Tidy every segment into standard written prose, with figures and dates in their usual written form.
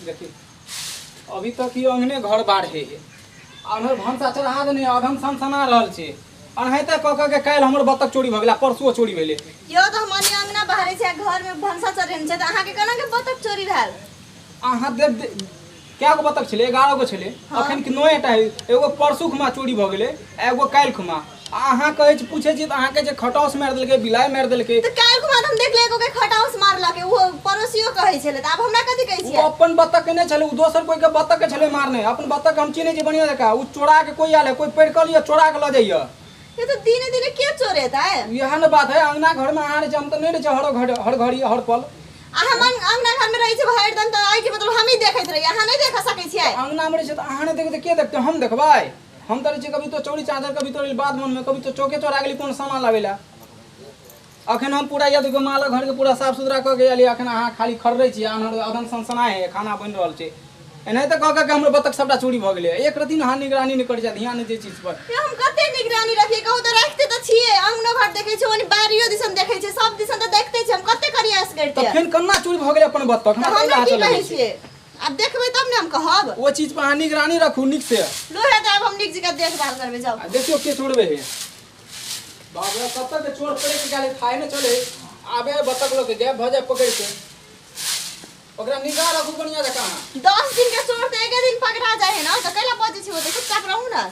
देखी अभी तक ई अंगने घर बार हे हे आ भनसा चढ़ा देने अधन सनसना रहल छै। अनाहिते कऽ कऽ के काल्हि हमर बत्तख चोरी भऽ गेलै आ परसुओ चोरी भेलै। यौ तऽ हम अन्य अंगना बहारै छी आ घरमे भनसा चढ़ेने छै तऽ अहाँके केना के बतख चोरी भेल? अहाँ देख कए गो बतख छलै? 11 गो छलै। अखन कि 9 टा है। एगो परसू खुमा चोरी भऽ गेलै आ एगो काल्हि खुमा। आ अहाँ कहै छी, पूछै छी तऽ अहाँके जे खटाउस मारि देलकै, बिलाइ मारि देलकै। तऽ काल्हि खुमा तऽ हम देखलियै एगो के खटाउस मारलकै, ओहो पड़ोसियो कहै छलै, तऽ आब हमरा कथी कहै ओ छियै? अपन बतख के नहि छलै, ओ दोसर कोई के बतख के छलै मारने। अपन बतख के हम चिन्है छी बढ़िआँ जकाँ। ओ चोरा के कोई आयल है, कोई पढ़ि कऽ लिअ, चोरा के लऽ जाइए। ये तऽ दिने दिने के चोरेतै? इएह ने बात है। अंगना घर में अहाँ रहै छी, हम तऽ नहि रहै छी हर घर हर घड़ी हर पल। आ हम अंगना घर में रहै छी भरि दिन, तऽ एहिके मतलब हमही देखैत रहियै, अहाँ नहि देख सकै छियै? अंगना में रहै छै तऽ अहाँ नहि देखबै तऽ के देखतै? हम देखबै? हम तऽ रहै छियै कभी तो चौरी चादर, कभी तो बाद मनमे, कभी तो चौके चौरा गेली कोनो सामान लाबै लए। अखन हम पूरा याद मालक घरके पूरा साफ सुथरा कऽ के एलियै। अखन अहाँ खाली खर्रै छी, अनहर अदन सनसनाइ है, खाना बनि रहल छै। एनाहिते कऽ कऽ के हमर बतख सबटा चोरी भऽ गेलै। एक रत्ती अहाँ निगरानी नहि करै छियै, ध्यान नहि दै चीज पर। ये हम कते निगरानी रखिए कहू तऽ? रखते तऽ छियै, अंगनो घर देखै छियै, ओनी बाड़ियो दिसन देखै छियै, सब दिसन तऽ देखते छियै। हम कते करियै असगर? तऽ फेन केना चोरी भऽ गेलै अपन बतख? तऽ हमरा हमरा तऽ की इलाज कहै लगै छै। छियै? आब देखबै तब ने हम कहब। ओ चीज पर अहाँ निगरानी रखू नीक से। लोहे तऽ आब हम नीक जकाँ देखभाल करबै, जाउ। आ देखियौ के चोरबै है। बाप रे, कतऽ के चोर पड़े के गेलै थाहे ने चले आबे। बतख लोग के गायब भऽ जाय पकड़ के, ओकरा निगाह रखू बढ़िया जकाँ अहाँ। 10 दिन के चोर तऽ एके दिन पकड़ा जाइ है ने, तऽ कैला बजै छी? ओते चुपचाप रहू ने।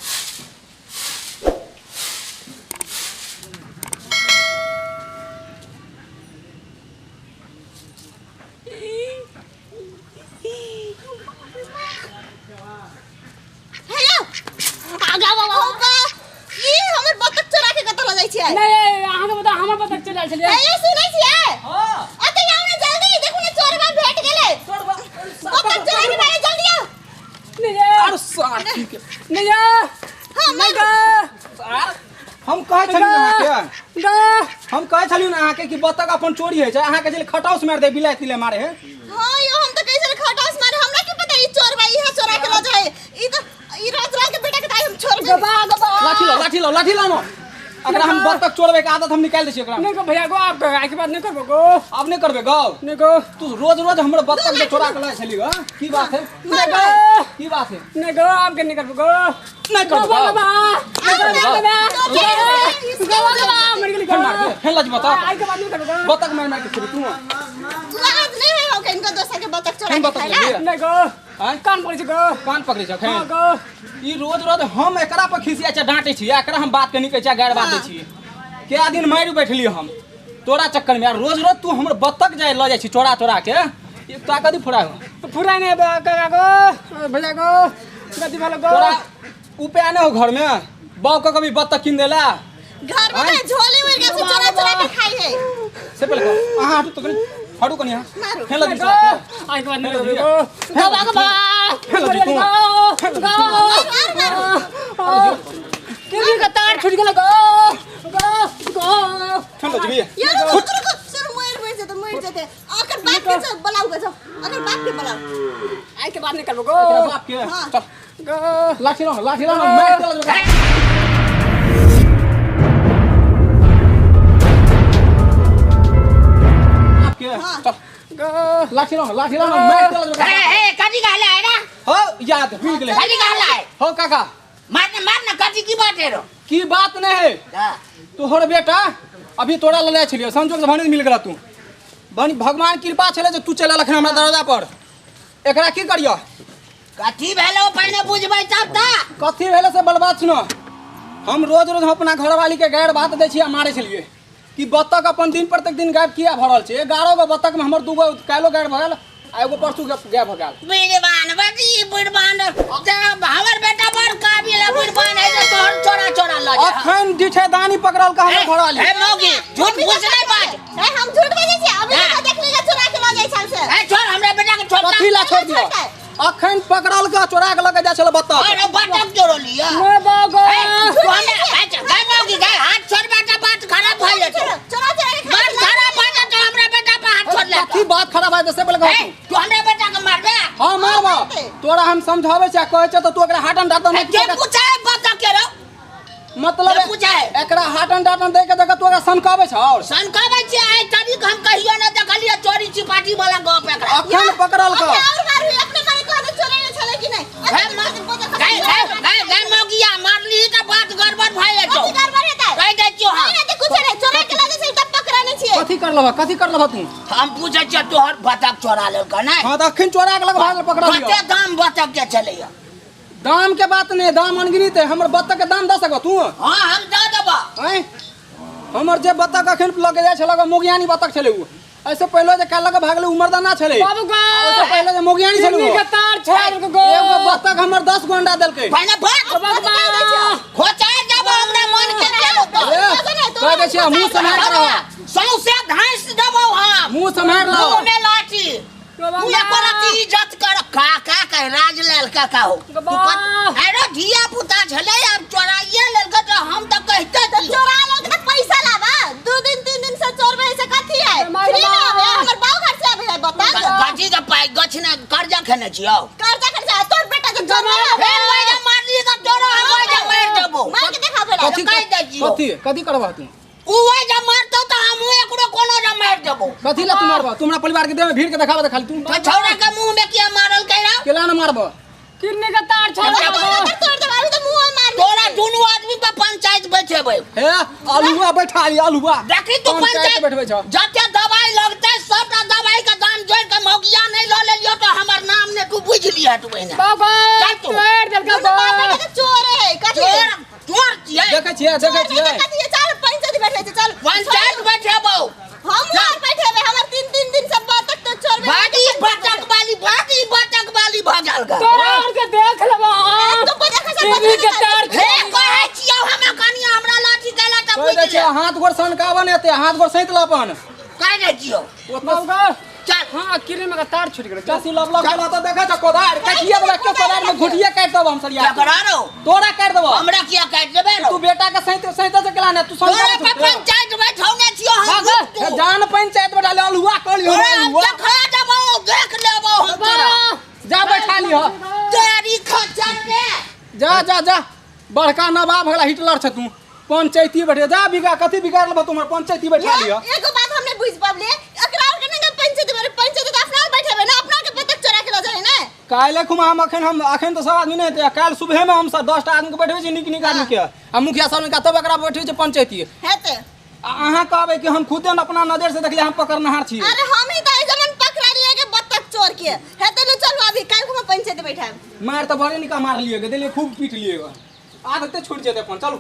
हे यौ, आगा बाबा। ओ बा, ई हमर बतख चोरा के कतऽ लऽ जाइ छियै? नहीं, अहाँके बता हमर बतख चलि आयल छलियै। हे यौ, सुनै छियै? हाँ। अते आउ ने जल्दी, देखू ने चोरबा भेट गेलै। बतख चोरा के भागे, जल्दी आउ। नहीं ये। अरे साथी के नहीं ये। हाँ, नहीं मारू। गा। हम कहै छलियै ने अहाँके, गा। हम कहै छलियै ने अहाँके कि बतख अपन चोरी होइ छै। अहाँके छलै खटाउस मारि दे, बिलाइ तिलाइ मारे है। हाँ यौ, हम तऽ कहै छलै खटास मारे, हमरा की पता ई चोरबा इहे चोरा के लऽ जाइ। ई तऽ ई राजलाल के बेटा के तऽ आइ हम छोड़बै। गबा गबा। लाठी लो, लाठी लो, लाठी लो ने। एकरा हम बतख चोरबै के आदत हम निकालि दै छियै एकरा। नहीं गो भैया गो, आप आइ के बाद नहीं करबो गो। आब नहि करबै गौ? नहीं गो। तू रोज रोज हमर बतख के चोरा के लै छली गो, की बात है? नहीं गो। की बात है? नहीं गो, आप के नहीं करबो गो। नहीं करबो गबा गौ? गबा गबा गबा गबा गबा मर गेली। फेर मार दे, फेर लज बतख। आइ के बाद नहीं करबो गो। बतख मारि मारि के खेबी तू? लाज नहीं है हो इनको दोसर के बतख चोरा हम के बतख खाइला? लेलियै। नहीं गो। आँय? कान पकड़ै छै गो। कान पकड़ै छै? हाँ एखन गो। ई रोज रोज हम एकरा पर खिसिया छै, डांटे छी एकरा, हम बात के नहीं कहै छियै, गैर बात दै छियै। कए दिन मारि बैठली हम तोरा चक्कर में। यार, रोज रोज तू हमर बतख जाय लऽ जाइ छी चोरा चोरा के, ई तोरा कथी फुराय हो? फुराय नहीं बा काका गो, भैया गो, गति वाला गो। तोरा उपाय नहि हो घर में बाप के कभी बतख कीन देला? घर में तो झोली उड़ के चोरा चोरा के खाई है। से पहिले कह, अहाँ हटू तो कनी, हटू कनी अहाँ। मारू। फेर लऽ नहीं दिस गो, के। आइ के बाद नहीं फेर करबो लऽ गो। गबा गबा। फेर लऽ मर गेली तू। गो गो। मार मारू। केबी के तार छूट गेल गो गो गो। फेर लऽ जेबी। यार रुको रुको, सुन, मर मर जेते, मर जेते। अकर बाप के चल बुलाऊ के, जाओ अकर बाप के बुलाऊ। आइ के बाद नहीं करबो गो। एकरा बाप के। हाँ। चल गो। लाठी लो, लाठी लो, मारि देलक ओकरा। बाप के। हाँ। चल गो। लाठी लो, लाठी लो, मारि देलक ओकरा। हे हे, कथी कहला है ना? हो याद भूल गेलै। कथी कहला है? हो काका। मारना मारना, कथी की बात है रो? की बात नहीं है। हाँ। तोहर बेटा अभी तोरा लले छलियो, संजोग से भानी मिल गेला तू बनी, भगवान कृपा छले जे तू चलि एलखन हमरा दरवाजा पर। एकरा की करियो? कथी भेलो पहिने बुझबै तब ता। कथी भेलै से बलबात सुनो। हम रोज रोज अपना घरवाली के गैर बात दै छियै आ मारै छलियै कि बत्तख अपन दिन प्रत्येक दिन गायब किया भऽ रहल छै। 11 गो बत्तख में हमर 2 गो काल्हिो गायब भऽ गेल आ एगो परसू गायब भऽ गेल। बीरबान बड़ी बुढ़बान, हमर बेटा बड़ काबिल है, बुढ़बान है जे तोहर चोरा चोरा लऽ जा। अखन डिठे दानी पकड़ल का हमर घरवाली। हे मौगी, झूठ फूस नहीं बाज। ए, हम झूठ बजै छियै? अभी हाँ। तो देख लीजिए, चोरा के लऽ जाइ छल से। ए छोड़ हमरा बेटा के, छोड़। कथी ला छोड़ दियो? अखन पकड़ल का चोरा के लऽ के जाइ छल बत्तख। अरे बटक जोड़ो लिया। नहीं बागो। ए तू हमरा अच्छा गाय मौगी गाय, हाथ छोड़ बेटा, बात खराब भऽ जेतौ। चोरा चोरा चोरा के बात खाइ छल। खराब भऽ जेतौ, हमरा बेटा पर हाथ छोड़ ले। कथी बात खराब है से पहिले ए कहू। तू हमरा बेटा के मारबे? हाँ मारबो। मारतै। तोरा हम समझाबै छियै आ कहै छियै तऽ तू ओकरा हाटन डाटन ए, के पूछे है बतख के रो? मतलब के पूछे है? एकरा हाटन डाटन दै के जगह तू ओकरा सनकाबै छ और सनकाबै छियै? आइ तरीक हम कहियो नहि देखलियै चोरी छिपाटी वाला गप एकरा। अखन पकड़ल का अबे और मारू, अपने मारू। हे गए गए गए गए मौगिया मारली त बात गड़बड़ भए जेतौ। कथी गड़बड़ हेतै? कहि दै छियौ हम। नहीं हेतै, कुछो नहीं, चोरा के लऽ जाइ छै तब पकड़ाने छियै। कथी कर लेबह, कथी कर लेबह तू? हम पूछै छियौ तोहर बतख चोरा लेलकै नै? हाँ तऽ अखन चोरा के लग भागल पकड़ल कते दाम बतख के छलैया? दाम के बात नहीं, दाम अनगिनत है। हमर बत्तख के दाम दऽ सकब तू? हाँ हम दऽ देबऽ। आँय, हमर जे बत्तख अखन लऽ के जाइ छलक मोगियानी बत्तख छलै उ। ऐसे पहले जे काल लगे भागले उ मर्दाना छलै। बाबू गो ऐसे पहले जे मोगियानी छलै किडनी उ। के तार छोड़ देलको गो। एगो बत्तख हमर 10 गो अंडा देलकै। पहिने भाग। बाबा खोचार देबो हमरा मन के देलको। ए, कह दै छियै मुँह सम्हारि के रह। सौंसे धांस देबो हम। मुँह सम्हारि लह। मुँह में लाठी। तू एको रत्ती इज्जत कर का का कह राज लाल काका हो। तू अरे धिया पुता छलै आब चोराइए लेलकै तऽ हम तऽ कहिते तऽ छियौ। चोरा लेलकै तऽ पैसा लाबा। 2 दिन 3 दिन से चोरबै से कथी है? माय फ्री में बाबा। आबै है, हमर बाऊ घर से आबै है बता। कथी के पाइ गछ ने कर्जा खेने छियौ। कर्जा खर्चा तोर बेटा जे चोरबै आबै। फेर ओहि जे मारली तऽ तोरो हम ओहि जे मारि देबौ। मार के देखा भेला। कथी कहि दै छियौ। कथी कथी करबह तू? उ ओहि जे मारतौ तऽ हमहूँ एकरो कोनो जे मारि देबौ। कथी ला तू मारबह? तू हमरा परिवार के देह में भीड़ के देखाबह तऽ खाली तू। तऽ छौड़ा के मुँह में किया मारल कै रौ? केला ने मारबह? किडनी के तार छोड़ हमरा देलको। तोड़ देबै, अभी तऽ मुँह मार। तोरा दुनू आदमी पर पंचायत बैठेबै। हे आलुआ बैठा ली आलुआ। देखी तू पंचायत बैठबै छह। जते दवाई लगतै सबटा दवाई के दाम जोड़ि के मौगिया नहि लऽ लेलियौ तऽ हमर नाम ने तू बुझि लिहऽ तू पहिने। बाबू चल तू। तोड़ देलको दुनू बाप गो। बेटा के चोर है, कथी है? चोर चोर छियै। देखै छियै, देखै चोर छियै। है, कथी है? चल पंचायत बैठे छै, चल। पंचायत बैठेबौ। हम आर बैठेबै, हमर 3-3 दिन से बतख तो चोरबै। भागी बतख वाली, भागी बतख वाली भऽ गेल गे। तोरा और के देख लेबो। तू बतख से किडनी के तार हे कहै छियौ हम कनिया हमरा लाठी देला तऽ कहि बुझि दै ले। छियै हाथ गोर सनकाबऽ नहि एतै, हाथ गोर सैंत लऽ अपन। कहि दै छियौ। ओतना बाबू गो। चल। हाँ किडनी में के तार छूट गेल। बेसी लबलक गेलौ तऽ देखै छौ कोदारि काटिए देबै, एके कोदारि में घुटिए काटि देबौ हम सरिया के। केकरा रौ? तोरा काटि देबौ। हमरा किया काटि देबै रौ? तू बेटा के सैंत सैंते से केला ने तू तोरा सनकाबै पर छौ। पंचायत बैठौने छियौ हम। भाग। तू। हे जान पंचायत बैठा ले अलुआ कऽ लियौ तोरा हम अलुआ। देखा देबौ, देख लेबौ हम तोरा। जा बैठा लिह। तेरी खच्चर रे। जा जा जा, बड़का नवाब भगला हिटलर छ तू। पंचायती बैठे जा बिगा कथी बिगाड़ लेबह तू हमर पंचायती बैठा लिह। एगो बात हम नहीं बुझ पाबलिए, एकरा और के नहीं पंचायत बैठे, पंचायत तऽ अपना बैठेबै ना, अपना के बतख चोरा के लऽ जाइ ने। काल्हि खुमा हम अखन हम अखन तऽ सब आदमी नहि हेतै, काल्हि सुबह में हम सब 10टा आदमी के बैठबै छी नीक नीक आदमी के, आ मुखिया सब के तब एकरा बैठबै छी पंचायती। हेतै। आ अहाँ कहबै कि हम खुदे अपना नजर से देखलियै, हम पकड़नहार छी। अरे हम ही तऽ एहि जमन पकड़ा लिए के बतख चोर के। हेतै ने चलू अभी काल्हि खुमा पंचायत बैठाब। मार तऽ बड़े निका मारलियै गे, देलियै खूब पीट लियै गे। आदते छूटि जेतै अपन, चलू।